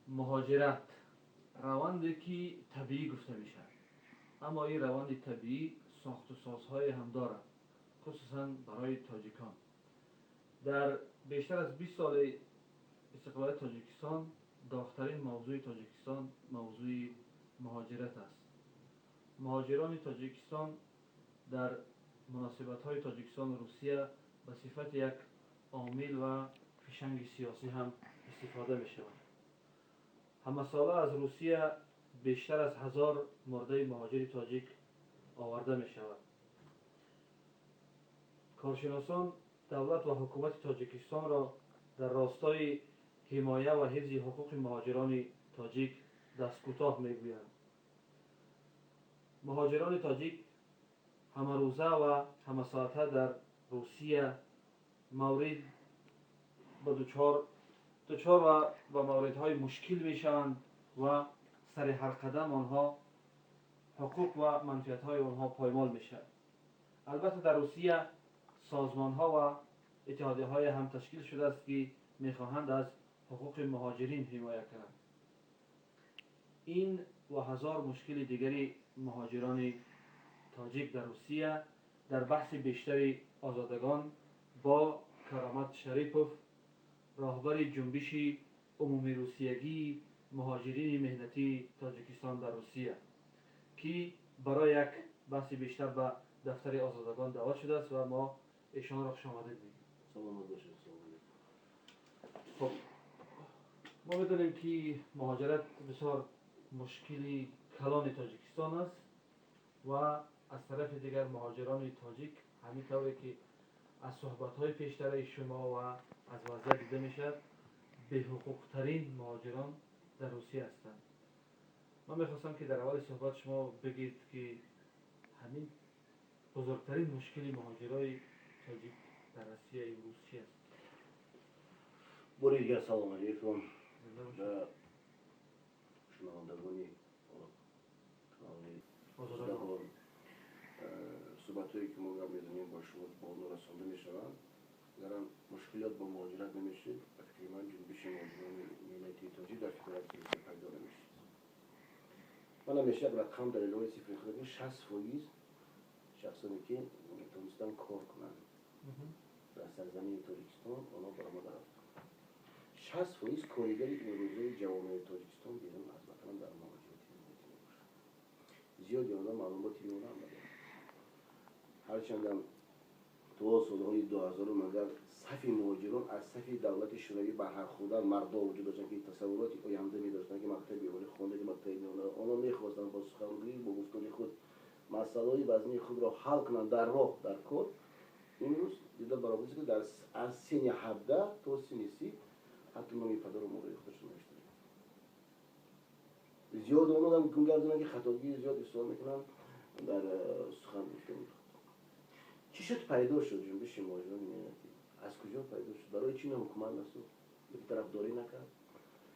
Муҳоҷират раванде ки табиӣ гуфта мешавад, аммо ин раванди табиӣ сохтусозҳое ҳам дорад, хусусан барои тоҷикон. Дар бештар аз 20 соли истиқлолияти Тоҷикистон доғтарин мавзӯи Тоҷикистон мавзӯи муҳоҷират аст. Муҳоҷирони Тоҷикистон дар муносибатҳои Тоҷикистону Русия ба сифати як омил ва фишанги сиёсӣ ҳам истифода мешаванд. Ҳамасола аз Русия бештар аз 1000 мурдаи муҳоҷири тоҷик оварда мешавад. Коршиносон давлат ва ҳукумати Тоҷикистонро дар ростои ҳимоя ва ҳифзи ҳуқуқи муҳоҷирони тоҷик дасткӯтоҳ мегӯянд. Муҳоҷирони тоҷик ҳамарӯза ва ҳамасоата дар Русия маврид ба дучор ва ба мавридҳои мушкил мешаванд ва сари ҳар қадам онҳо ҳуқуқ ва манфиатҳои онҳо поймол мешавад. Албатта, дар Русия созмонҳо ва иттиҳодияҳое ҳам ташкил шудааст, ки мехоҳанд аз ҳуқуқи муҳоҷирин ҳимоя кунанд. Ин ва ҳазор мушкили дигари муҳоҷирони тоҷик дар Русия дар баҳси бештари Озодагон бо Каромат Шарипов, роҳбари ҷунбиши умумирусиягии муҳоҷирини меҳнатии Тоҷикистон дар Русия, ки барои як баҳси бештар ба дафтари Озодагон даъват шудааст ва мо эшонро хушомадед мегӯем. Саломат бошед, салом алейкум. Хуб, мо медонем, ки муҳоҷират бисёр мушкили калони Тоҷикистон аст ва аз тарафи дигар муҳоҷирони тоҷик, ҳамин тавре ки аз суҳбатҳои пештараи шумо ва аз вазъият дида мешавад, беҳуқуқтарин муҳоҷирон дар Русия ҳастанд. Ман мехостам, ки дар аввали суҳбат шумо бигӯед, ки ҳамин бузургтарин мушкили муҳоҷирои тоҷик дар Россия имрӯз чи аст? Бори дигар салом алейкум Зинда бошед. Ба шунавандагони канали Озодагон. Озодагон. Суҳбатҳое, ки мо гап мезанем, бо шумо ба онҳо расонда мешаванд. Агарам мушкилот бо муҳоҷират намешид, ба фикри ман, ҷунбиши муҳоҷирони меҳнатии тоҷик дар Федератсияи Русия пайдо намешид. Ман ҳамеша як рақам далелҳои сифри худ, 60% шахсоне, ки метавонистанд кор кунанд дар сарзамини Тоҷикистон, онҳо баромада рафтанд. 60% коригари имрӯзаи ҷавонони Тоҷикистон берун аз ватан дар муҳоҷирати меҳнатӣ мебошанд. Зиёди онҳо маълумоти миёна ҳам надоранд. Ҳарчандам то солҳои 2000 агар сафи муҳоҷирон аз сафи давлати Шӯравӣ барҳақ хӯрдан мардо вуҷуд доштанд, ки тасаввуроти оянда медоштанд, ки мактаби олӣ хонда, ки мактаби миёна, онҳо мехостанд бо сухангӯӣ, бо гуфтори худ масъалаҳои вазнии худро ҳал кунанд дар роҳ, дар кор. Имрӯз дида баромад, ки аз синни 17 то синни 30 ҳатто номи падару модари худашон навиштанд. Зиёд онҳо гап зананд, ки хатогии зиёд истифода мекунанд дар сухан гуфтани худ. Чӣ шуд пайдо шуд ҷунбиши муҳоҷирони меҳнатӣ? Аз куҷо пайдо шуд? Барои чӣ на ҳукумат насохт, тарафдорӣ накард?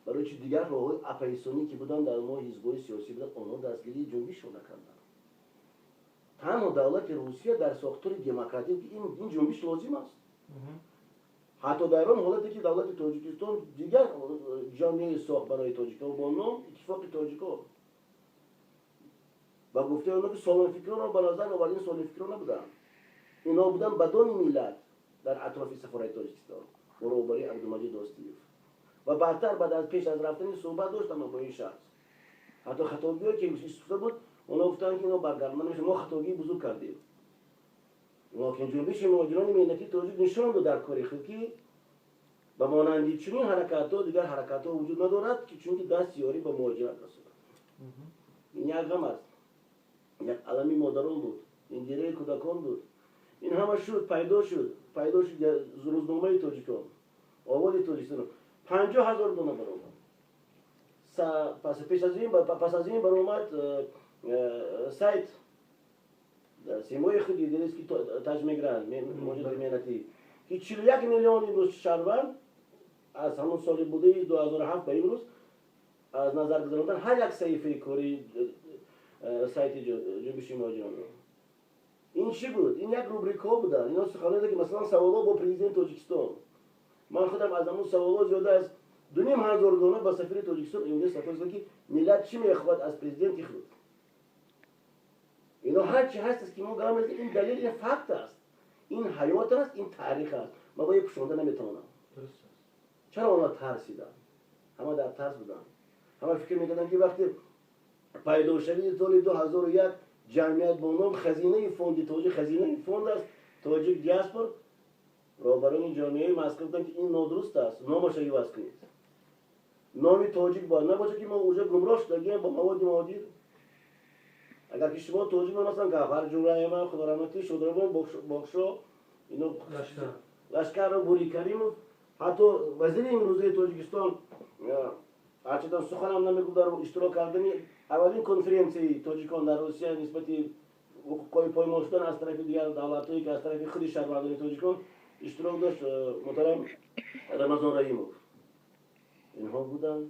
Барои чи дигар роҳҳои оппозитсионӣ, ки буданд, дар мо ҳизбҳои сиёсӣ буданд, онҳо дастгирии ҷунбишро накарданд? Танҳо давлати Русия дар сохтори демократӣ ин ҷунбиш лозим аст. Ҳатто дар он ҳолате, ки давлати Тоҷикистон дигар ҷомеаи сохт барои тоҷикон бо ном Иттифоқи тоҷикон, ба гуфтаи онҳо, ки солимфикронро ба назар овард, ин солимфикрон набуданд, инҳо буданд бадони миллат дар атрофи сафорати Тоҷикистон бо роҳбарии Абдумаҷид Достиев. Ва баъдтар, баъд аз пеш аз рафтани, суҳбат доштам бо ин шахс. Ҳатто хатогиҳое, ки истифода буд, онҳо гуфтанд, ки инҳо баргардонда намешавад, мо хатогии бузург кардем. Локин ҷунбиши муҳоҷирони меҳнатии тоҷик нишон дод дар кори худ, ки ба монанди чунин ҳаракатҳо дигар ҳаракатҳо вуҷуд надорад, ки чунки даст ёрӣ ба муҳоҷират расонад. Ин як ғам аст, як алами модарон буд, ин гиряи кӯдакон буд. Ин ҳама шуд, пайдо шуд рӯзномаи тоҷикон, Овози Тоҷикистон, 50 000 дона баромад. Пеш аз ин, пас аз ин баромад сайт дар симои худ, дидест, ки таҷ мегиранд муҳоҷирони меҳнатӣ, ки 41 миллион имрӯз шаҳрванд аз ҳамон соли будаи 2007 ба имрӯз аз назар гузарондан ҳар як саҳифаи кори сайти ҷунбиши муҳоҷиронро. Ин чӣ буд? Ин як рубрикаҳо буданд. Ино суханоне, ки масалан саволҳо бо президенти Тоҷикистон. Ман худам аз ҳамон саволҳо зиёда аз 2500 дона ба сафири Тоҷикистон имрӯз сафар, ки миллат чӣ мехоҳад аз президенти худ. Ино ҳар чи ҳаст аст, ки мо гап мезанем, ин далел, ин факт аст, ин ҳаёт аст, ин таърих аст. Ман бояд пӯшонда наметавонам. Чаро онҳо тарсиданд? Ҳама дар тарс буданд, ҳама фикр мекарданд, ки вақте пайдошавии соли 2001 ҷамъият бо ном Хазинаи фонди тоҷик, хазинаи фонд аст, тоҷик диаспор, роҳбарони ҷомеаи Москва гуфтанд, ки ин нодуруст аст, номаша иваз кунед, номи тоҷик бояд набошад, ки мо уже гумроҳ шудагием бо маводи муҳоҷир. Агар ки шумо тоҷик, масалан, Гавҳар Ҷураева, худораҳматӣ, Шодравон Бохшо, ино Лашкарро, Бури Каримов, ҳатто вазири имрӯзаи Тоҷикистон, ҳарчадан суханам намегӯ, дар иштирок кардани аввалин конференсияи тоҷикон дар Русия нисбати ҳуқуқҳои поймол шудан аз тарафи дигар давлатҳое, ки аз тарафи худи шаҳрвандони тоҷикон иштирок дошт, муҳтарам Рамазон Раҳимов, инҳо буданд.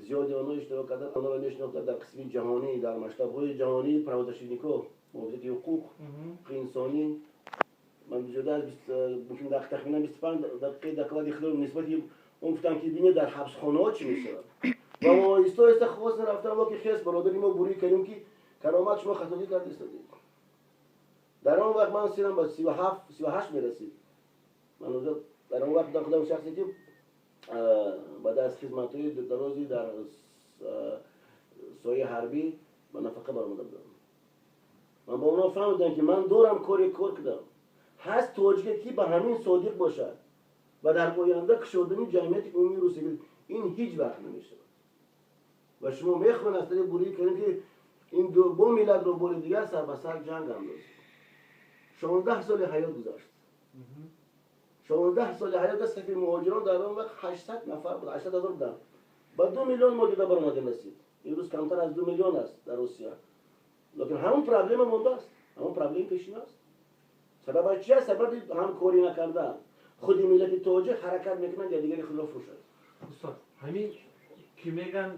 Зиёди онҳо иштирок кардан, онҳоро мешинохтанд дар қисми ҷаҳонӣ, дар масштабҳои ҷаҳонии правозащитникҳо, муҳофизати ҳуқуқ инсонӣ. Ман зиёда аз мумкин тахминан 25 дақиқаи доклади худро нисбати он гуфтам, ки бинед, дар ҳабсхонаҳо чӣ мешавад. Ва мо оҳиста оҳиста хостем рафтан, ки хес бародари мо Бурӣ Карим, ки Каромат, шумо хатогӣ карда истодед. Дар он вақт ман синам ба 37, 38 мерасид. Ман дар он вақт худам шахсе, ки баъд аз хизматҳои дарози дар соҳаи ҳарбӣ ба нафақа баромада будам. Ман ба онҳо фаҳмидам, ки ман дорам коре кор кардам. Ҳаст тоҷике, ки ба ҳамин содиқ бошад ва дар оянда кушодани ҷамъияти умумии русия, ин ҳеҷ вақт намешавад. Ва шумо мехоҳед аз тариқи Бурии Карим, ки ин бо миллатро бори дигар сар ба сар ҷанг андозед. 16 соли ҳаёт гузашт, 16 соли ҳаёт. Сафи муҳоҷирон дар он вақт 800 нафар буд, 800 000 буданд, ба 2 миллион мо дида баромадем, расид. Имрӯз камтар аз 2 миллион аст дар Русия, лекин ҳамон проблема мондааст, ҳамон проблеми пешин аст. Сабабаш чи аст? Сабаби ҳамкорӣ накардан. Худи миллати тоҷик ҳаракат мекунанд, якдигари худро фурӯшад. Устод, ҳамин ки меган,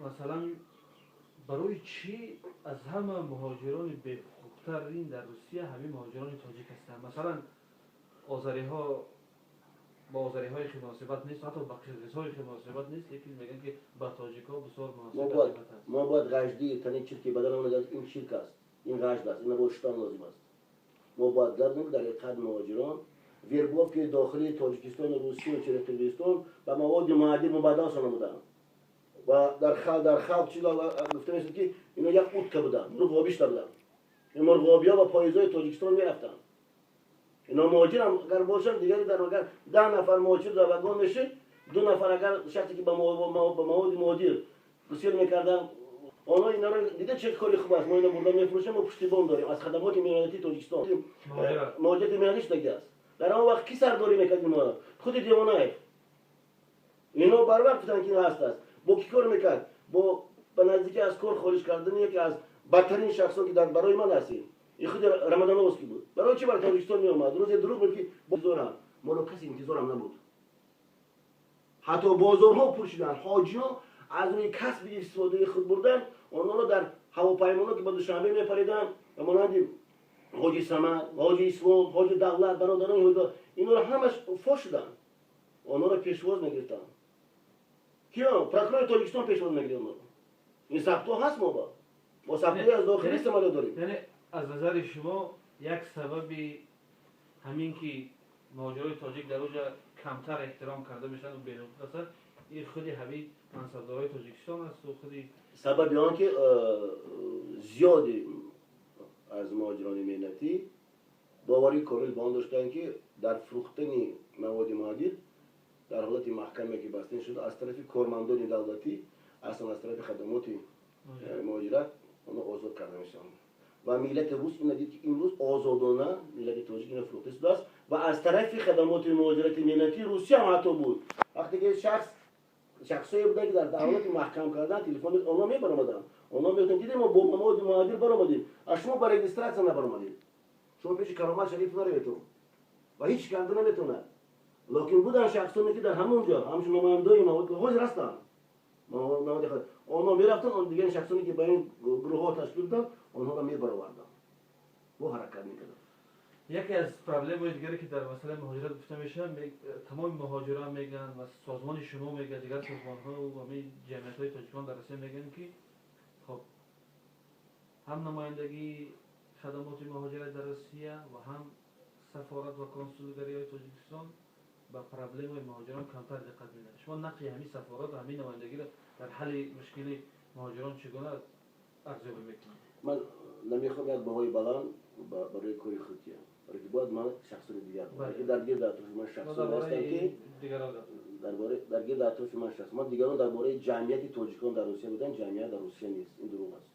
масалан, барои чӣ аз ҳама муҳоҷирони беҳуқуқтарин дар Русия ҳамин муҳоҷирони тоҷик ҳастанд? Масалан, озариҳо ба озариҳои хел муносибат нест, ҳатто ба қирғизҳои хел муносибат нест, лекин мегӯянд, ки ба тоҷикҳо бисёр муносибат аст. Мо бояд ғажди тани чирки баданамон, ин чирк аст, ин ғажд аст, ина бояд шуштан лозим аст. Мо бояд гардем, ки дар ҳақиқат муҳоҷирон вербовкаи дохилии Тоҷикистону Русию через Қирғизистон ба маводи муҳаддир мубаддал шуда буданд. Ва дар халқ чи гуфта мешуд, ки ино як утка буданд, мурғобӣ шуда буданд. Ин мурғобиҳо ба поизҳои Тоҷикистон мерафтанд. Ино муҳоҷирам агар бошанд, дигари дар агар 10 нафар муҳоҷир дар вагон мешид, ду нафар агар шахсе, ки ба маводи муҳоҷир гусел мекарданд, онҳо инаро дида, чӣ кори хуб аст, мо ино бурда мефурӯшем, мо пуштибон дорем аз хадамоти меҳнатии Тоҷикистон, муҳоҷирати меҳнатӣ шудаги аст. Дар он вақт кӣ сардорӣ мекард инҳоро? Худи Девонаев. Ино барвақт гуфтанд, ки ин ҳаст аст. Бо кӣ кор мекард? Бо ба наздикӣ аз кор хориҷ кардани яке аз бадтарин шахсон, ки дар барои ман ҳаст, ин худи Рамадановский буд. Барои чӣ бар Тоҷикистон меомад? Рӯзе дурӯғ буд, ки интизорам моро касе интизорам набуд. Ҳатто бозорҳо пур шуданд, ҳоҷиҳо аз рӯи касби истифодаи худ бурдан онҳоро дар ҳавопаймоно, ки ба Душанбе мепариданд, ба монанди ҳоҷи Самад, ҳоҷи Ислом, ҳоҷи Давлат, бародарони инҳоро ҳамаш фош шуданд. Онҳоро пешвоз мегирифтанд. Киё? Прокурори Тоҷикистон пешвоз мегирифт онҳоро. Ин сабтҳо ҳаст, мо сабтҳои аз дохили самолёт дорем. Яъне аз назари шумо як сабаби ҳамин, ки муҳоҷирони тоҷик дар оҷа камтар эҳтиром карда мешаванд, беҳуқуқ ҳастанд, ин худи ҳамин мансабдорои Тоҷикистон асту худи Сабаби он ки зиёди аз муҳоҷирони меҳнатӣ боварӣ комил ба он доштанд, ки дар фурӯхтани маводи муҳаддир дар ҳолати маҳкаме, ки баста шуда аз тарафи кормандони давлатӣ, аслан аз тарафи хадамоти муҳоҷират, онҳо озод карда мешаванд. Ва миллати рус ина дид, ки имрӯз озодона миллати тоҷик ина фурӯхта шудааст ва аз тарафи хадамоти муҳоҷирати меҳнатии Русия ҳам ҳатто буд. Вақте ки шахсое буданд, ки дар давлати маҳкам кардан телефон, онҳо мебаромаданд, онҳо мегуфтанд: «Дидем, мо бо маводи муҳаддир баромадем, а шумо ба регистрация набаромадед, шумо пеши Каромат Шариф нараведтон ва ҳеҷ карда наметавонад». Лекин буданд шахсоне, ки дар ҳамон ҷо ҳамчун намояндаои ҳозир ҳастанд, онҳо мерафтанд, он дигар шахсоне, ки ба ин гурӯҳҳо ташкил буданд, онҳоро мебароварданд, бо ҳаракат мекарданд. Яке аз проблемаҳои дигаре, ки дар масъалаи муҳоҷират гуфта мешавад, тамоми муҳоҷирон мегӯянд ва созмони шумо мегӯяд, дигар созмонҳо ва ҳамаи ҷамъиятҳои тоҷикон дар Россия мегӯянд, ки хоб, ҳам намояндагии хадамоти муҳоҷират дар Россия ва ҳам сафорат ва консулгариҳои Тоҷикистон ба проблемаи муҳоҷирон камтар диққат медиҳанд. Шумо нақши ҳамин сафорат ва ҳамин намояндагиро дар ҳалли мушкили муҳоҷирон чӣ гуна арзёбӣ мекунед? Ман намехоҳам як баҳои баланд барои кори худ диҳам, барои ки бояд ман шахсони дигар, ки дар гирди атрофи ман шахсоне ҳастанд, ки дар гирди атрофи ман шахс, ман дигарон дар бораи ҷамъияти тоҷикон дар Русия буданд. Ҷамъият дар Русия нест, ин дурӯғ аст,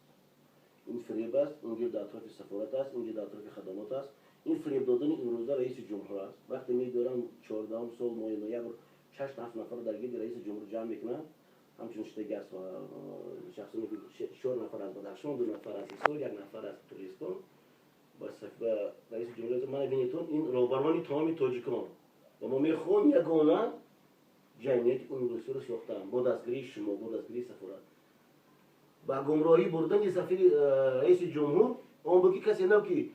ин фиреб аст, ин гирди атрофи сафорат аст, ин гирди атрофи хадамот аст, ин фиреб додани имрӯза раиси ҷумҳур аст. Вақте медорам, 14-ум сол, моҳи ноябр, шаш ҳафт нафар дар гирди раиси ҷумҳур ҷамъ мекунанд, ҳамчун шидаги аст шахсоне ки чор нафар аз Бадахшон, ду нафар аз Ҳисор, як нафар аз Қирғизистон, ба раиси ҷумҳур: мана бинетон, ин роҳбарони тамоми тоҷикон ва мо мехоҳем ягона ҷамъияти умумирусиро сохтан бо дастгирии шумо, бо дастгирии сафорат. Ба гумроҳӣ бурдани сафири раиси ҷумҳур он буд, ки касе наб ки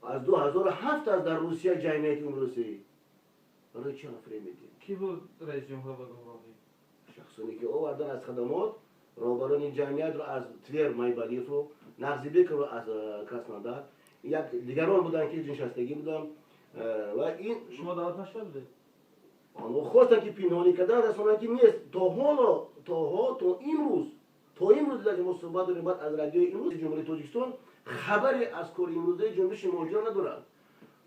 аз 2007 аст дар Русия ҷамъияти умумирусӣ. Барои чӣ фиреб медиҳем? Кӣ буд раиси ҷумҳур ба гумроҳӣ? Шахсоне ки овардан аз хадамот, роҳбарони ҷамъиятро аз Твер, Майбалиевро, Нағзибековро аз Краснодар, як дигарон буданд, ки нишастагӣ буданд ва ин Шумо даъват нашуда будед? Онҳо хостанд, ки пинҳонӣ кардан, расонанд, ки нест. То ҳоло, то имрӯз ки мо суҳбат дорем, баъд аз радиои имрӯз Ҷумҳурии Тоҷикистон хабаре аз кори имрӯзаи ҷунбиши муҳоҷирон надорад.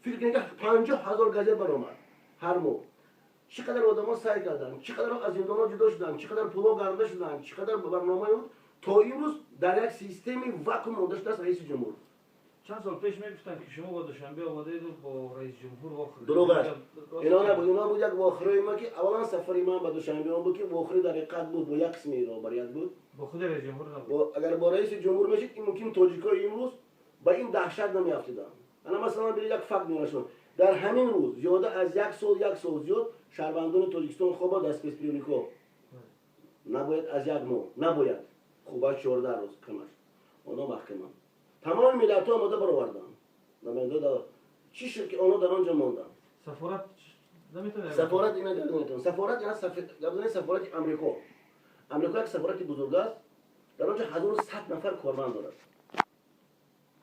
Фикр кунед, ки 50 000 газет баромад ҳар моҳ, чӣ қадар одамо сай карданд, чӣ қадар аз зиндонҳо ҷудо шуданд, чӣ қадар пуло гарда шуданд, чӣ қадар барнома буд. То имрӯз дар як системаи вакуум монда шудааст раиси ҷумҳур. Чанд сол пеш мегуфтанд, ки шумо ба Душанбе омадаеду бо раисҷумҳур вохӯрдед. Дурӯғ аст, ино набуд. Ино буд як вохӯрии ма, ки аввалан сафари ман ба Душанбе он буд, ки вохӯрӣ дар ҳақиқат буд, бо як қисми роҳбарият буд. Бо худи раисҷумҳур набуд? Агар бо раиси ҷумҳур мешид, ин мумкин тоҷикои имрӯз ба ин даҳшат намеафтиданд. Ана масалан, биред, як факт меорашон: дар ҳамин рӯз зиёда аз як сол, як сол зиёд шаҳрвандони Тоҷикистон хобанд дар спецприёмник ҳо. Набояд аз як моҳ, набояд, хубаш 14 рӯз камаш. Онҳо маҳкаманд. Тамоми миллатҳо омода бароварданд. Чӣ шуд, ки онҳо дар он ҷо монданд? Сафорат наметавонад? Сафорат ина гап, сафорат ина гап, сафорати Амрико. Амрико як сафорати бузург аст, дар он ҷо 1100 нафар корманд дорад.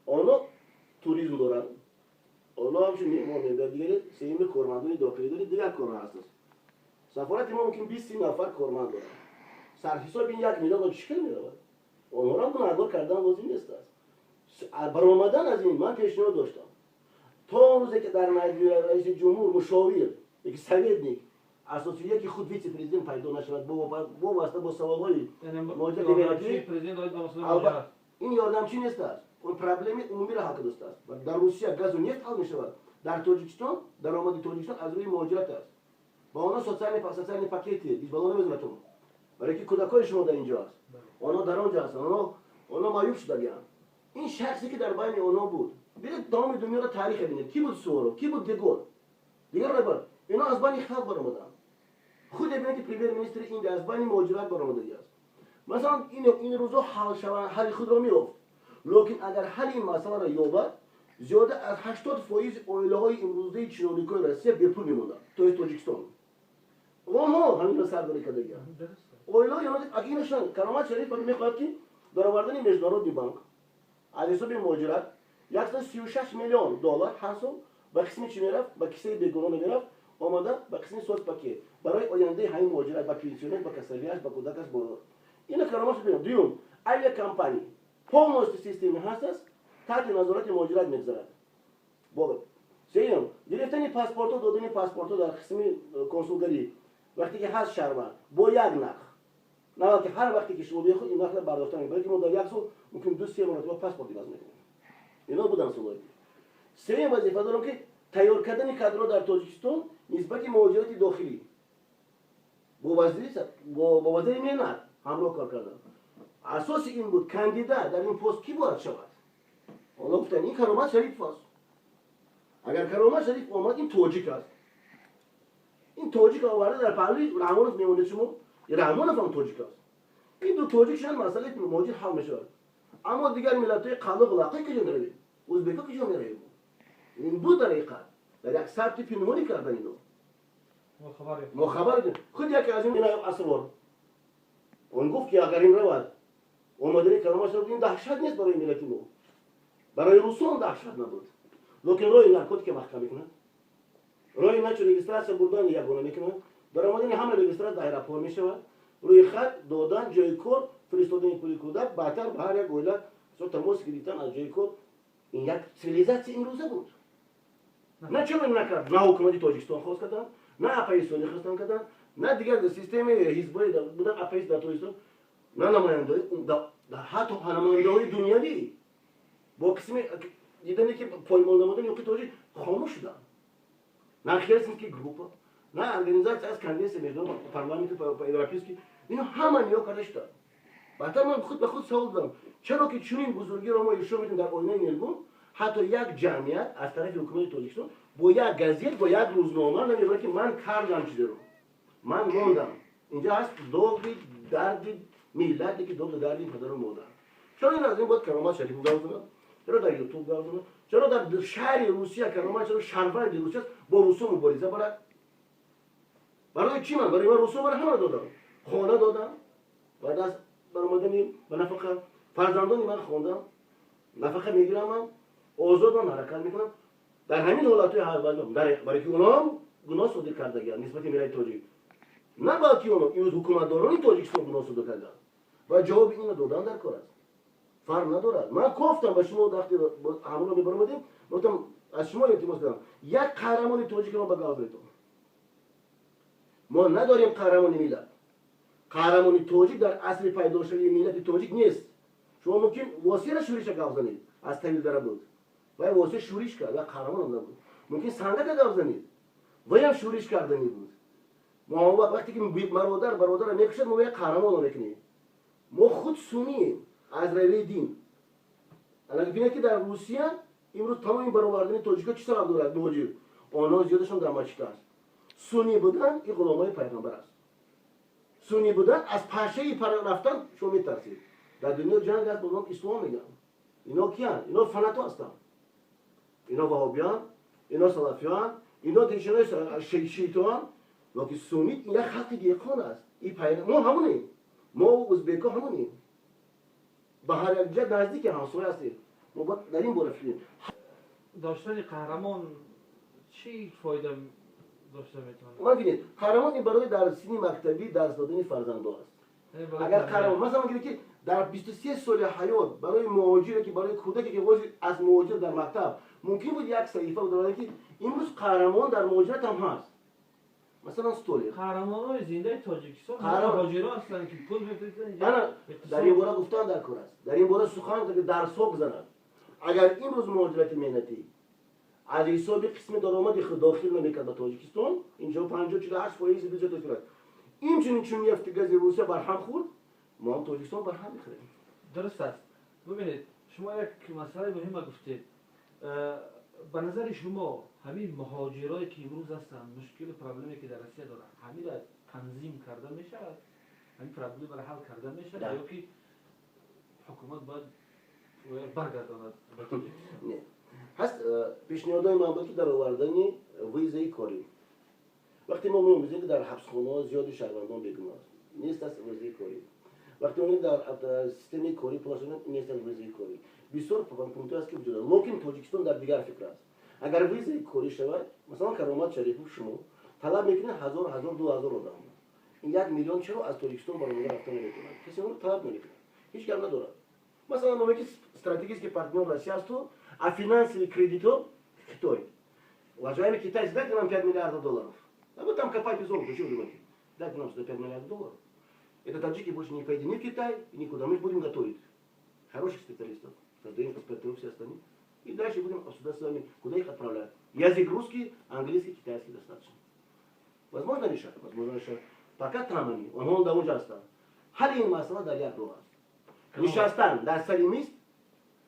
Онҳо туризм доранд, онҳо ҳамчун меҳмон мебиёд. Дигари сеюми кормандони дохилӣ доред, дигар корҳо ҳаст. Сафорати мо мумкин 20-30 нафар корманд дорад. Сарҳисоби ин 1 миллион чӣ кар меравад? Онҳоро гунаҳгор кардан лозим нест. Аст баромадан аз ин ман пешниҳод доштам, то он рӯзе ки дар назди раиси ҷумҳур мушовир яки советник асоси яки худ вице-президент пайдо нашавад бо васита бо саволҳои ин ёрдамчӣ нест аст. Он проблеми умумиро ҳал кардааст. Дар Русия газу нефт ҳал мешавад, дар Тоҷикистон даромади Тоҷикистон аз рӯи муҳоҷират аст ва онҳо социальный пакети ҳеҷ бало намезанатон, барои ки кӯдакҳои шумо дар инҷо аст, онҳо дар он ҷо ҳастанд, онҳо маъюб шудагианд. Ин шахсе ки дар байни онҳо буд, бинед, тамоми дунёро таърихе бинед, ки буд Суворов, ки буд Де Голл, дигар бар инҳо аз байни халқ баромаданд. Худе бинед, ки премьер-министри Индия аз байни муҳоҷират баромадагӣ аст. Масалан, ин рӯзо ҳал шава, ҳалли худро меёфт. Лекин агар ҳалли ин масъаларо ёбад, зиёда аз 80% оилаҳои имрӯзаи чиновник ои Россия бепул мемонанд, то есть Тоҷикистон. Онҳо ҳаминро сардорӣ кардагианд. Оилаҳои агар инашон Каромат Шариф мехоҳад, ки даровардани Международный банк аз ҳисоби муҳоҷират 136 миллион доллар ҳар сол ба қисми чӣ мерафт? Ба кисаи бегуноҳ мерафт, омада ба қисми соцпакет барои ояндаи ҳамин муҳоҷират, ба пенсионер, ба касалиаш, ба кӯдакаш. Ина Каромат. Дуюм, авиакомпания полностью система ҳаст аст, таҳти назорати муҳоҷират мегузарад. Сеюм, гирифтани паспортҳо, додани паспортҳо дар қисми консулгарӣ, вақте ки ҳаст шаҳрванд, бо як нарх, на балки ҳар вақте ки шумо бехоҳед, ин нархро бардошта мекунед, балки мо дар як сол мумкин ду се маротиба паспорт иваз мекунем. Ино буданд солҳое. Сеюм, вазифа дорам, ки тайёр кардани кадрҳо дар Тоҷикистон нисбати муҳоҷирати дохилӣ бо вазири меҳнат ҳамроҳ кор кардам. Асоси ин буд, кандидат дар ин пост кӣ бояд шавад? Онҳо гуфтанд, ин Каромат Шарипов аст. Агар Каромат Шариф омад, ин тоҷик аст. Ин тоҷик оварда дар паҳлӯи Раҳмонов мемонед шумо. Раҳмонов ҳам тоҷик аст. Ин ду тоҷик шудан, масъалаи муҳоҷир ҳал мешавад. Аммо дигар миллатҳои қаллоқ лаққи куҷо меравед? Ӯзбекҳо куҷо меравед? Ин буд дар ҳақиқат. Дар як сабти пинҳонӣ кардан ино. Мо хабар худ яке аз ин асрор. Он гуфт, ки агар ин равад, омадани Каромат Шарипов ин даҳшат нест барои миллати мо. Барои русон даҳшат набуд. Лекин роҳи наркотика маҳкам мекунад. Роҳи начо регистрация бурдан ягона мекунад. Даромадани ҳама регистрация дар аэропорт мешавад. Рӯйхат додан, ҷои кор, фиристодани пули кӯдак, баъдтар ба ҳар як оила тамос гирифтан аз ҷои кор. Ин як цивилизация имрӯза буд. На чаро ин накард? На ҳукумати Тоҷикистон хост кардан, на оппозитсионӣ хостан кардан, на дигар системаи ҳизбҳои будан оппозитсия дар Тоҷикистон, на намояндаҳои, ҳатто намояндаҳои дунявӣ бо қисми дидане ки поймол намудани ҳуқуқи тоҷик хомӯш шуданд. На Хельсинский группа, на организация аз конвенция международного парламента европейский, ино ҳама ниё карда шуданд. Баъдтар ман худ ба худ савол додам, чаро ки чунин бузургиро мо иршо медем дар оинаи нилгун, ҳатто як ҷамъият аз тарафи ҳукумати Тоҷикистон бо як газет, бо як рӯзнома намебарад, ки ман кардам чизеро, ман мондам. Инҷа ҳаст доғи дарди миллате, ки доғи дарди падару модар. Чаро ин аз ин бояд Каромат Шарифов гап занад? Чаро дар Ютуб гап занад? Чаро дар шаҳри Русия Каромат чаро шаҳрванди Русия аст, бо русо мубориза барад? Барои чӣ? Ман барои ман русо мара ҳама додам, хона додам, баъд аз баромадани ба нафақа фарзандони ман хондам, нафақа мегирам, ман озод ман ҳаракат мекунам. Дар ҳамин ҳолатҳои ҳар барои ки онҳоам гуноҳ содир кардагианд нисбати миллати тоҷик, на балки оно имрӯз ҳукуматдорони Тоҷикистон гуноҳ содир карданд ва ҷавоби инро додан дар кор аст. Фарқ надорад. Ман кофтам ба шумо, вақте ҳамонро мебаромадем, гуфтам, аз шумо илтимос кардам, як қаҳрамони тоҷикро ба гап занетон. Мо надорем қаҳрамони миллат. Қаҳрамони тоҷик дар асри пайдошавии миллати тоҷик нест. Шумо мумкин Восеро шӯриша гап занед, аз Тавилдара буд вай. Восе шӯриш кард ва қаҳрамонам набуд. Мумкин Сандака гап занед, ваям шӯриш карданӣ буд. Мо вақте ки бародар бародарро мекушад, мо як қаҳрамонро мекунем. Мо худ суннием аз равияи дин. Ана бинед, ки дар Русия имрӯз тамоми баровардани тоҷикҳо чӣ сабаб дорад? Муҳоҷир онҳо зиёдашон дар масҷид аст. Суннӣ будан ин ғуломои пайғамбар аст. Суннӣ будан аз пашаи рафтан шумо метарсед. Дар дунё ҷанг аст бо ном ислом мегӯянд. Ино киянд? Ино фанато ҳастанд, ино ваҳобиён, ино салафиён, ино дишинои шиитоан. Лекин суннит ин як халқи деҳқон аст. Мо ҳамонем, мо узбекҳо ҳамонем, ба ҳар як ҷиҳат наздики ҳамсоя ҳастем. Мо бояд дар ин бора фикр. Доштани қаҳрамон чӣ фоида дошта метавонад? Ман бинед, қаҳрамон ин барои дар синни мактабӣ дарс додани фарзандо аст. Агар қаҳрамон, масалан, гиред, ки дар 23 соли ҳаёт барои муҳоҷире, ки барои кӯдаке, ки вози аз муҳоҷир дар мактаб мумкин буд як саҳифа буд, ки имрӯз қаҳрамон дар муҳоҷират ҳам ҳаст, масалан, Столер. Қаҳрамонҳои зиндаи Тоҷикистон муҳоҷиро ҳастанд, ки пул мефиристанд. Ана дар ин бора гуфтан дар кор аст, дар ин бора сухан дарсҳо гузарад. Агар имрӯз муҳоҷирати меҳнатӣ аз ҳисоби қисми даромади худ дохил намекард ба Тоҷикистон, инҷо 50-48 фоизи бюджет дохил аст, инчунин чун нефти гази Русия барҳам хӯрд, мо ҳам Тоҷикистон барҳам мехӯрем. Дуруст аст. Бубинед, шумо як масъалаи муҳима гуфтед. Ба назари шумо, ҳамин муҳоҷирое ки имрӯз ҳастанд, мушкилу проблеме ки дар Россия доранд, ҳамира танзим карда мешавад, ҳамин проблемаро ҳал карда мешавад ё ки ҳукумат бояд баргардонад? Не, ҳаст пешниҳодҳои ман буд, ки дар овардани визаи корӣ. Вақте мо меомӯзем, ки дар ҳабсхонаҳо зиёди шаҳрвандон бегуноҳ аст, нест аст визаи корӣ. Вақте мо дар системаи корӣ пулаш нест аст визаи корӣ. Бисёр пунктҳо аст, ки вуҷуд дорад, лекин Тоҷикистон дар дигар фикр аст. Агар визаи корӣ шавад, масалан, Каромат Шарифов, шумо талаб мекунед ҳазор, ҳазор, 2000 одам, ин 1 миллион чаро аз Тоҷикистон баромада рафта наметавонад? Касе онро талаб намекунад, ҳеҷ гап надорад. Масалан, номе ки стратегический партнер Россия асту, а финансовый кредитор Китой. Уважаемый китайцы, дайте нам 5 миллиардов долларов. А вы там копайте золото, что вы думаете? Дайте нам сюда 5 миллиардов долларов. Это таджики больше не поедут ни в Китай, никуда. Мы их будем готовить. Хороших специалистов. Создаем паспорты, все остальные. И дальше будем обсуждать с вами, куда их отправлять. Язык русский, английский, китайский достаточно. Возможно решать? Возможно решать. Пока там они, он да унҷа ҳастанд. Ҳалли ин масъала дар як роҳ аст. Нишастан дар сари миз,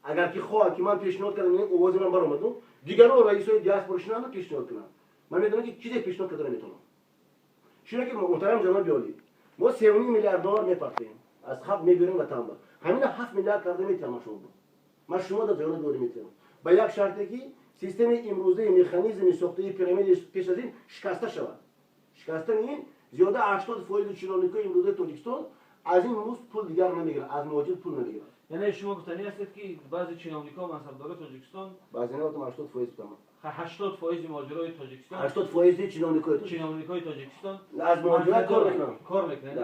агар ки хоҳад, ки ман пешниҳод кардам, овози ман баромаду, дигарон раисои диаспора шинанду пешниҳод кунанд. Ман медонам, ки чизе пешниҳод карда наметавонам. Чунки, муҳтарам ҷаноби олӣ, мо 3,5 миллиард доллар мепартоем, аз халқ мебирем ватанба. Ҳамина 7 миллиард карда метиҳам ман шумо. Ман шумо дар ҷаноби олӣ метиҳам. Ба як шарте, ки Системаи имрӯзаи механизми сохтаи пирамиди пеш аз ин шикаста шавад. Шикастани ин, зиёда 80% чиновникҳои имрӯзаи Тоҷикистон аз ин музд пул дигар намегирад, аз муҳоҷир пул намегирад. Яъне шумо гуфтанӣ ҳастед, ки баъзе чиновникҳо, мансабдорои Тоҷикистон. Баъзе не, 80% гуфтам. 80% муҳоҷирои Тоҷикистон. 80% чиновникҳои. Чиновникҳои Тоҷикистон. Аз муҳоҷират кор мекунанд. Кор мекунанд.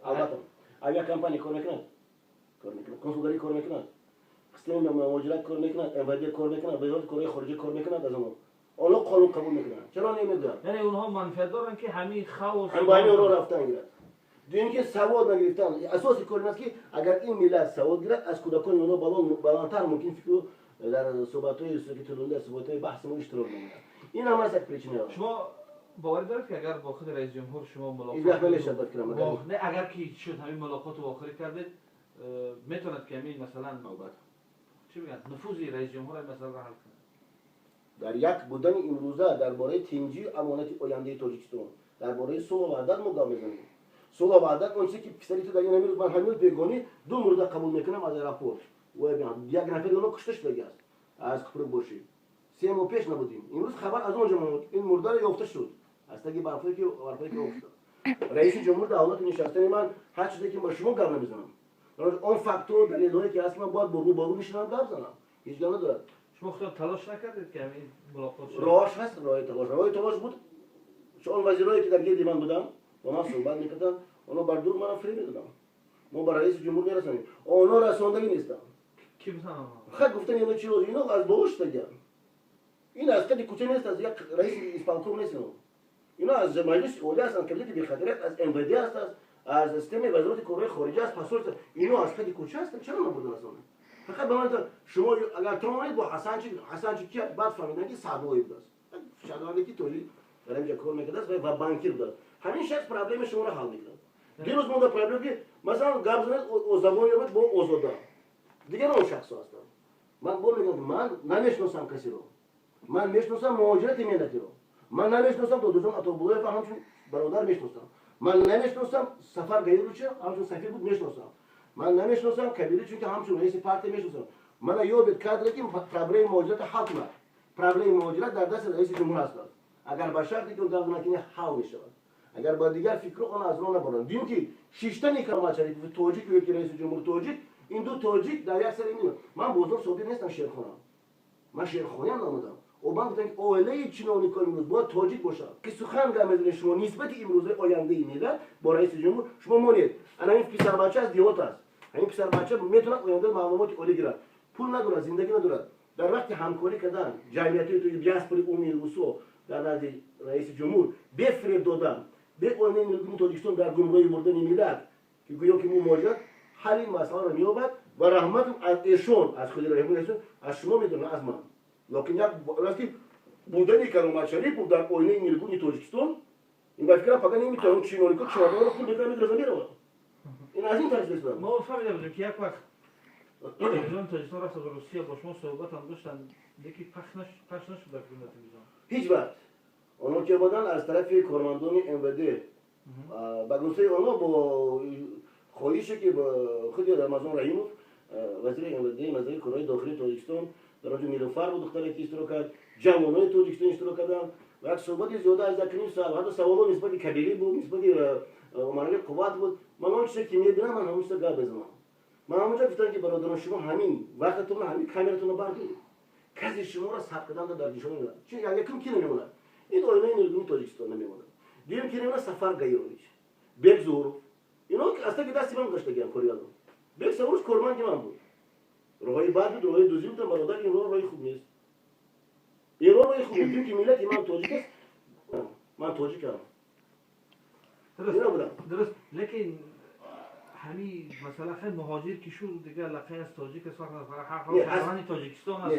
Албатта, авиакомпания кор мекунад, кор мекунад, консулгарӣ кор мекунад, системаи муҳоҷират кор мекунад, МВД кор мекунад, вазорати корҳои хориҷа кор мекунад. Аз онҳо қонун қабул мекунанд. Чаро намегӯянд? Яъне онҳо манфиат доранд, ки ҳамин хаос. Ҳам ба ҳамин роҳ рафтан гирад. Дуюм, ки савод нагирифтан. Асоси кор ин аст, ки агар ин миллат савод гирад, аз кӯдакони онҳо баландтар мумкин фикру дар суҳбатҳои тӯлонӣ, дар суҳбатҳои баҳси мо иштирок намояд. Ин ҳам аст як причина. Шумо боварӣ доред, ки агар бо худи раиси ҷумҳур шумо мулоқот вақт намешавад, ба фикрам. Не, агар ки шуд, ҳамин мулоқоту вохӯрӣ кардед, метавонад, ки ҳамин масалан, Албатта. чӣ мегӯянд, нуфузи раиси ҷумҳур ин масъаларо ҳал кунад? Дар як будани имрӯза, дар бораи тинҷию амонати ояндаи Тоҷикистон, дар бораи сулҳу ваҳдат мо гап мезанем. Сулҳу ваҳдат он чизе, ки писари ту дар ин ҳамин рӯз, ман ҳамин рӯз бегонӣ ду мурда қабул мекунам аз аэропорт. Як нафари онҳо кушта шудаги аст аз Купрукбошӣ. 3 моҳ пеш набудем, имрӯз хабар аз он ҷо, ин мурдаро ёфта шуд аз таги барфое ки об шуда. Раиси ҷумҳур дар ҳолати нишастани ман, ҳар чизе ки ба шумо гап намезанам, он факту далелҳое ки ҳаст, ман бояд бо рӯ ба рӯ нишинам, гап занам. Ҳеҷ гап надорад. Шумо худтон талош накардед, ки ҳамин мулоқот? Роҳаш ҳаст, роҳи талош буд. Он вазирое, ки дар гирди ман буданд, бо ман суҳбат мекарданд, онҳо бар дур мана фиреб медоданд: мо ба раиси ҷумҳур мерасонем. Онҳо расондагӣ нестанд. Ки буданд онҳо? Хай, гуфтани ино чи, ино аз боло шудагианд. Ин аз қади кӯча нест, аз як раиси исполком нест. Ино аз Маҷлиси Олӣ ҳастанд, кабинети бехатарият, аз МВД аст, аз системаи вазорати корҳои хориҷа аст, посольство. Ино аз қади кӯча ҳастанд. Чаро набурдан аз он? Фақат ба ман: шумо агар тавонед бо Ҳасанчик. Ҳасанчик ки? Баъд фаҳмидан, ки Саъдуллоев будааст, шаҳрванде, ки тоҷик, дар инҷа кор мекардааст ва банкир будааст. Ҳамин шахс проблемаи шуморо ҳал мекунад. Дирӯз монда проблема, ки масалан гап занед, забон ёбед бо Озода, дигар он шахсо ҳастанд. Ман бо мегӯям, ман намешиносам касеро, ман мешиносам муҳоҷирати меҳнатиро. Ман намешиносам Додуҷон Атобулоева, ҳамчун бародар мешиносам. Ман намешиносам Сафар Гаировича, ҳамчун сафир буд, мешиносам. Ман намешиносам Кабири, чунки ҳамчун раиси партия мешиносам. Мана ёбед кадре, ки проблемаи муҳоҷиратро ҳал кунад. Проблемаи муҳоҷират дар дасти раиси ҷумҳур ҳастад. Агар ба шарте, ки он гап занад, ки ҳал мешавад, агар ба дигар фикру он аз роҳ набаранд. Дуюм, ки шиштани Каромат Шарипов тоҷик ё ки раиси ҷумҳур тоҷик, ин ду тоҷик дар як сари мин. Ман Бозор Собир нестам, шерхонам, ман шерхониам намудам. Ман гуфтам, ки оилаи чиновникҳои имрӯз бояд тоҷик бошад, ки сухан гап мезанед шумо нисбати имрӯзаи ояндаи миллат бо раиси ҷумҳур. Шумо монед, ана ин писарбача аз деҳот аст. Ҳамин писарбача метавонад оянда маълумоти олӣ гирад, пул надорад, зиндагӣ надорад. Дар вақти ҳамкорӣ кардан ҷамъиятҳои диаспори умумии русо дар назди раиси ҷумҳур, бефиреб додан, бе оинаи нилгуни Тоҷикистон дар гумроҳӣ бурдани миллат, ки гӯё ки мо муҳоҷират, ҳалли ин масъаларо меёбад. Ва раҳмат аз эшон, аз худи раҳмат, аз шумо медонам, аз ман. Лекин як аст, ки будани Каромат Шарипов дар оинаи нилгуни Тоҷикистон, ин ба фикрам фақат наметавон чиновнико чордоро пул мекунад, мегирад, меравад. Ин аз ин тарс. Мо фаҳмида будем, ки як вақт телевизиони Тоҷикистон рафта ба Русия, бо шумо суҳбатам доштанд, лекин пахш нашуд дар телевизион. Ҳеҷ вақт. Онҳо ки омаданд, аз тарафи кормандони МВД, ба гуфтаи онҳо, бо хоҳише, ки худи Рамазон Раҳимов, вазири МВД, вазири корҳои дохилии Тоҷикистон, дар онҷо Нилуфар буд, духтаре, ки иштирок кард, ҷавонони Тоҷикистон иштирок карданд ва як суҳбати зиёда аз 1,5 соат, ҳатто саволҳо нисбати Кабирӣ буд, нисбати Умарали Қувват буд. Ман он чизе, ки мебинам, ман ҳамон чиза гап мезанам. Ман ҳамонҷо гуфтам, ки бародарон, шумо ҳамин вақтатонро, ҳамин камератонро бардоред, касе шуморо сабт кардан дар ҷишон намемонад. Якум, ки намемонад? Ин оинаи нилгуни Тоҷикистон намемонад. Дуюм, ки намемонад? Сафар Гаирович, Бек Зуҳуров, ино аз таги дасти ман гаштагиам коригардон. Бек Сауров корманди ман буд. Роҳҳои бад буд, роҳҳои дузӣ будам. Бародар, ин роҳ роҳи хуб нест, ин роҳ роҳи хуб нест. Дуюм, ки миллати ман тоҷик аст, ман тоҷикам. Дуруст, лекин ҳамин масъала, хеле муҳоҷир ки шуд, дигар лақай аз тоҷик аст, фарҳанги Тоҷикистон аст.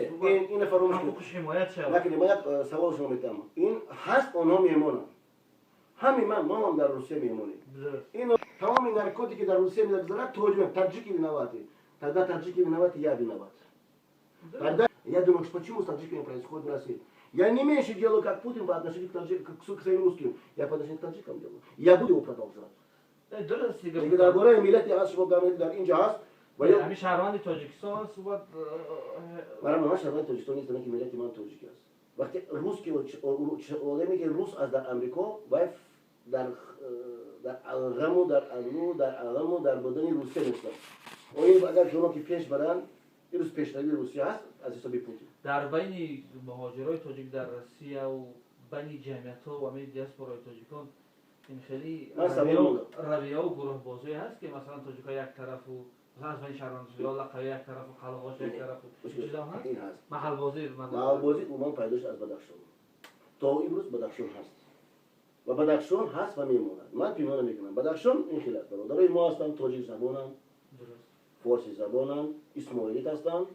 Ина фаромӯш ҳуқуқш ҳимоят шавад. Накунед. Ман як савол шумо метаҳам. Ин ҳаст, онҳо меҳмонанд. Ҳамин ман, мо ҳам дар Русия меҳмонем. Ин тамоми наркотике дар Русия мегузарад, тоҷик, таджики виноваты. Тогда таджики виноваты, я виноват. Тогда я думаю, что почему с таджиками происходит в России? Я не меньше делаю, как Путин, по отношению к, таджик, к своим русским. Я по отношению к таджикам делаю. Я буду его продолжать. Дуруст. Дар бораи миллати ҳаст, шумо гап дар инҷа ҳаст. Ҳамин шаҳрванди Тоҷикистон аст бояд. Ман шаҳрванди Тоҷикистон нестам, ки миллати ман тоҷик аст. Вақте рус ки одаме ки рус аст дар Амрико, вай дар ғаму дар андӯ, дар аламу дар будани Русия нестанд. Оё агар шумо ки пеш баранд, имрӯз пешравии Русия ҳаст аз ҳисоби Путин. Дар байни муҳоҷирои тоҷик дар Россияву байни ҷамъиятҳо ва ами диаспораи тоҷикон ин хеле равияу гурӯҳбозие ҳаст, ки масалан тоҷикҳо як тарафу, масалан аз байни шаҳрванд ё лақави як тарафу, қалғош як тарафу, чизам ҳаст? Маҳалбозӣ. Маҳалбозӣ умуман пайдо шуд аз Бадахшон. То имрӯз Бадахшон ҳаст ва Бадахшон ҳаст ва мемонад. Ман пинҳон намекунам, Бадахшон ин хел аст. Бародарои мо ҳастанд, тоҷик забонанд, форсӣ забонанд, исмоилит ҳастанд,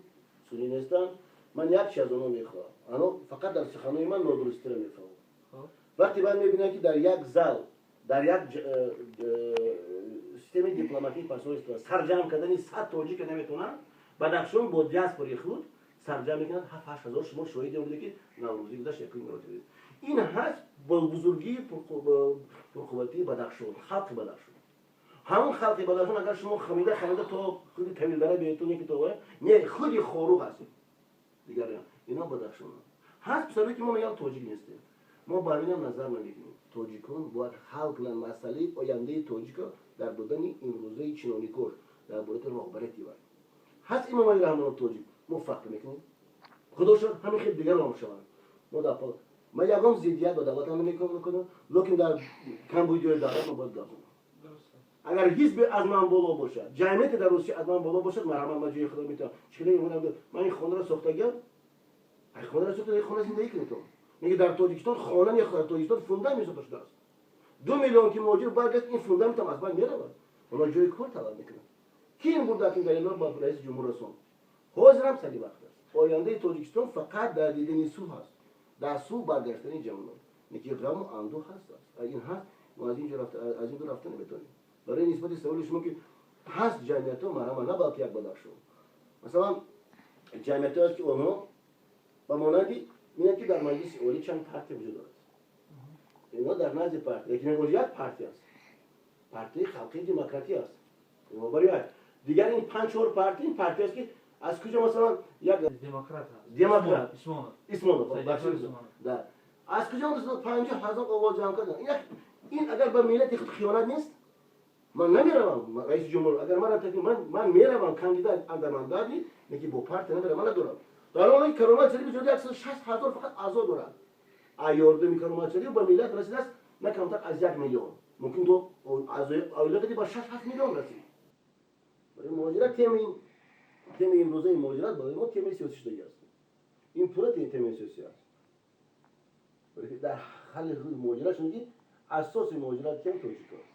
суннӣ нестанд. Ман як чи аз онҳо мехоҳам: ано фақат дар суханои ман нодурустиро мефаҳмам. Вақте ман мебинам, ки дар як зал, дар як системаи дипломатии посольство сарҷамъ кардани 100 тоҷика наметавонанд, Бадахшон бо диаспори худ сарҷамъ мекунад 7-8 ҳазор. Шумо шоҳиде буде, ки Наврӯзӣ гузашт, якуми маротиба. Ин ҳаст бо бузургии пурқувватии Бадахшон, халқи Бадахшон. Ҳамон халқи Бадахшон, агар шумо хамида хамида то худи Тавилдара биётоне ки то не худи Хоруғ ҳаст, дигар ино Бадахшон ҳаст. Писаре ки мо мегӯям, тоҷик нестем, мо ба ҳаминам назар намекунем. Тоҷикон бояд ҳал кунанд масъалаи ояндаи тоҷика дар будани имрӯзаи чиноникош, дар бораи роҳбарияти вай. Ҳаст Имомали Раҳмонов, тоҷик, мо фахр мекунем. Худо шод, ҳамин хел дигарон шаванд. Мо дар ман ягон зиддият ба давлатам намекунам, лекин дар камбудиҳои давлат мо бояд гап занам. Агар ҳизбе аз ман боло бошад, ҷамъияте дар Русия аз ман боло бошад, марҳамат, ман ҷои худо метавонам. Чикале ман ин хонаро сохтагиам, хонаро сохта, хона зиндагӣ кунед. Меги дар Тоҷикистон хона не, дар Тоҷикистон фундамент сохта шудааст. 2 миллион ки муҳоҷир баргашт, ин фундаментам аз байн меравад. Онҳо ҷои кор талаб мекунанд. Ки ин бурда ин далелҳо ба раиси ҷумҳур расон? Ҳозирам сари вақт аст. Ояндаи Тоҷикистон фақат дар дидани сулҳ аст, дар сулҳ баргаштани ҷавонон. Неки ғаму андӯ ҳаст аст, ин ҳаст. Мо аз ин ду рафта наметавонем. Барои нисбати саволи шумо, ки ҳаст ҷамъиятҳо, марҳама, на балки як Бадахшон, масалан, ҷамъиятҳо аст, ки онҳо ба монанди мебинад, ки дар Маҷлиси Олӣ чанд партия вуҷуд дорад. Инҳо дар назди партия, лекин як партия аст, Партияи Халқии Демократӣ аст. Барои дигар ин панҷ чор партия, ин партия аст, ки аз куҷо, масалан, як демократ. Демократ. Исмонов. Исмонов аз куҷо 50 000 овоз ҷамъ кардан? Ин агар ба миллати худ хиёнат нест? Ман намеравам раиси ҷумҳур, агар ман меравам кандидат андамандати, лекин бо партия намерам, ман надорам. Дар он Каромат Шариф ҷода 160 000 фақат аъзо дорад. А ёрдами Каромат Шариф ба миллат расидааст на камтар аз 1 миллион, мумкин то оилақади ба 6-7 миллион расид. Барои муҳоҷират темаи имрӯзаи муҳоҷират барои мо темаи сиёсӣ шудагӣ аст. Ин пурра темаи сиёсӣ аст. Дар ҳалли худи муҳоҷират, чунки асоси муҳоҷират кем тоҷик аст.